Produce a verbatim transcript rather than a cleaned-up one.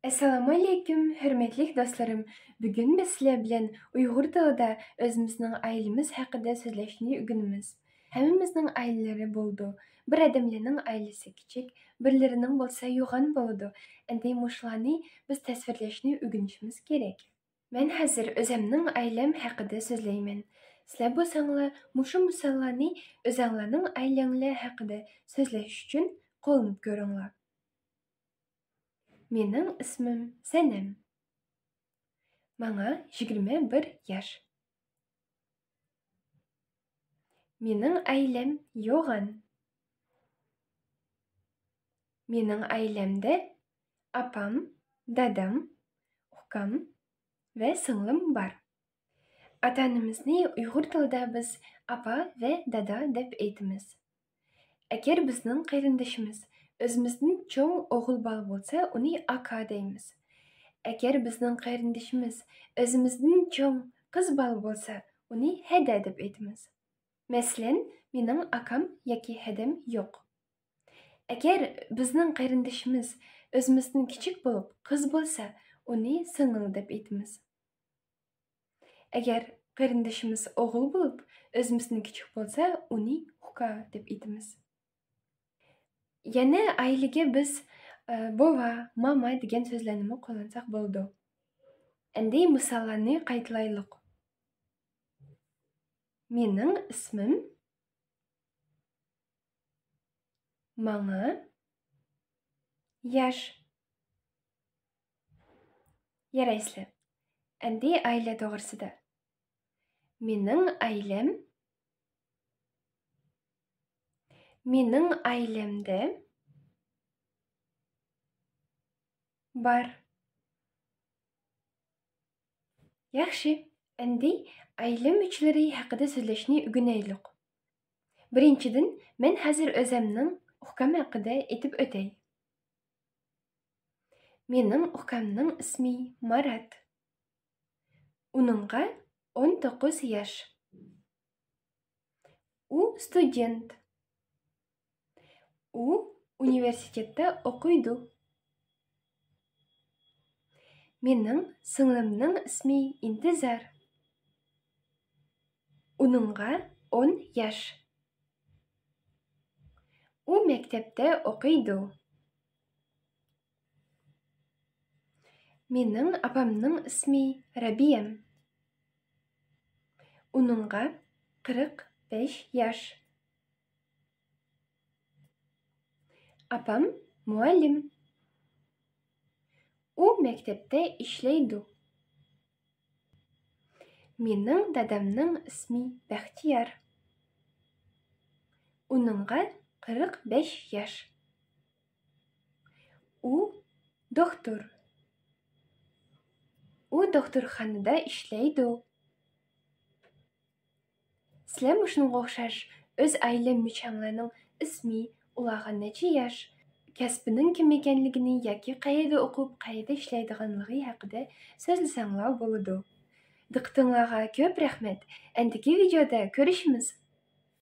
ئەسسالامۇئەلەيكۇم، ھۆرمەتلىك دوستلىرىم! بۈگۈن بىز سىلەر بىلەن ئۇيغۇر تىلىدا ئۆزىمىزنىڭ ئائىلىمىز ھەققىدە سۆزلەشنى ئۆگىنىمىز. ھەممىمىزنىڭ ئائىلىلىرى بولىدۇ. بىر ئادەملەرنىڭ ئائىلىسى كىچىك، بىرلىرىنىڭ بولسا يوغان بولىدۇ. ئەمدى مۇشۇلارنى بىز تەسۋىرلەشنى ئۆگىنىشىمىز كېرەك. مەن ھازىر ئۆزەمنىڭ ئائىلەم ھەققىدە سۆزلەيمەن. سىلەر بولساڭلار مۇشۇ مىساللارنى ئۆزەڭلارنىڭ ئائىلەڭلار ھەققىدە سۆزلەش ئۈچۈن قوللىنىپ كۆرۈڭلار. مېنىڭ ئىسمىم سەنەم. ماڭا يىگىرمە بىر ياش. مېنىڭ ئائىلەم يوغان. مېنىڭ ئائىلەمدە ئاپام، دادام، ئۇكام ۋە سىڭلىم بار. ئاتا-ئانىمىزنى ئۇيغۇر تىلىدا بىز ئاپا ۋە دادا دەپ ئېيتىمىز. ئەگەر بىزنىڭ قېرىندىشىمىز ئۆزىمىزدىن چوڭ ئوغۇل بالا بولسا، ئۇنى ئاكا دەيمىز. ئەگەر بىزنىڭ قېرىندىشىمىز ئۆزىمىزدىن چوڭ قىز بالا بولسا، ئۇنى ھەدە دەپ ئېيتىمىز. مەسىلەن، مېنىڭ ئاكام ياكى ھەدەم يوق. ئەگەر بىزنىڭ قېرىندىشىمىز ئۆزىمىزدىن كىچىك بولۇپ قىز بولسا، ئۇنى سىڭىل دەپ ئېيتىمىز. ئەگەر قېرىندىشىمىز ئوغۇل بولۇپ ئۆزىمىزدىن كىچىك بولسا، ئۇنى ئۇكا دەپ ئېيتىمىز. يەنە ئائىلىگە بىز، ئە، بوۋا، ماما دېگەن سۆزلەرنىمۇ قوللانساق بولىدۇ. ئەمدى مىساللارنى قايتىلايلۇق. مېنىڭ ئىسمىم ماڭا ياش. يارايسىلەر. ئەمدى ئائىلە توغرىسىدا. مېنىڭ ئائىلەم، مېنىڭ ئائىلەمدە بار. ياخشى، ئەمدى ئائىلە مۈشەلىرى ھەققىدە سۆزلەشنى ئۆگىنەيلۇق. بىرىنچىدىن، مەن ھازىر ئۆزەمنىڭ ئۇكام ھەققىدە ئېيتىپ ئۆتەي. مېنىڭ ئۇكامنىڭ ئىسمى مارات. ئۇنىڭغا ئون توققۇز ياش. ئۇ ستۇدېنت. ئۇ ئۇنىۋېرسىتېتتا ئوقۇيدۇ. مېنىڭ سىڭلىمنىڭ ئىسمى ئىنتىزار. ئۇنىڭغا ئون ياش. ئۇ مەكتەپتە ئوقۇيدۇ. مېنىڭ ئاپامنىڭ ئىسمى رەبىيەم. ئۇنىڭغا قىرىق بەش ياش. ئاپام مۇئەللىم. ئۇ مەكتەپتە ئىشلەيدۇ. مېنىڭ دادامنىڭ ئىسمى بەختىيار. ئۇنىڭغا قىرىق بەش ياش. ئۇ دوختۇر. ئۇ دوختۇرخانىدا ئىشلەيدۇ. سىلەر مۇشۇنىڭغا ئوخشاش ئۆز ئائىلە مۈشەڭلەرنىڭ ئىسمى، ئۇلارغا نەچچە ياش، كەسپىنىڭ كىم ئىكەنلىكىنى ياكى قەيەردە ئوقۇپ، قەيەردە ئىشلەيدىغانلىقى ھەققىدە سۆزلىسەڭلار بولىدۇ. دىققىتىڭلارغا كۆپ رەھمەت. ئەندىكى ۋىدىيودا كۆرۈشىمىز.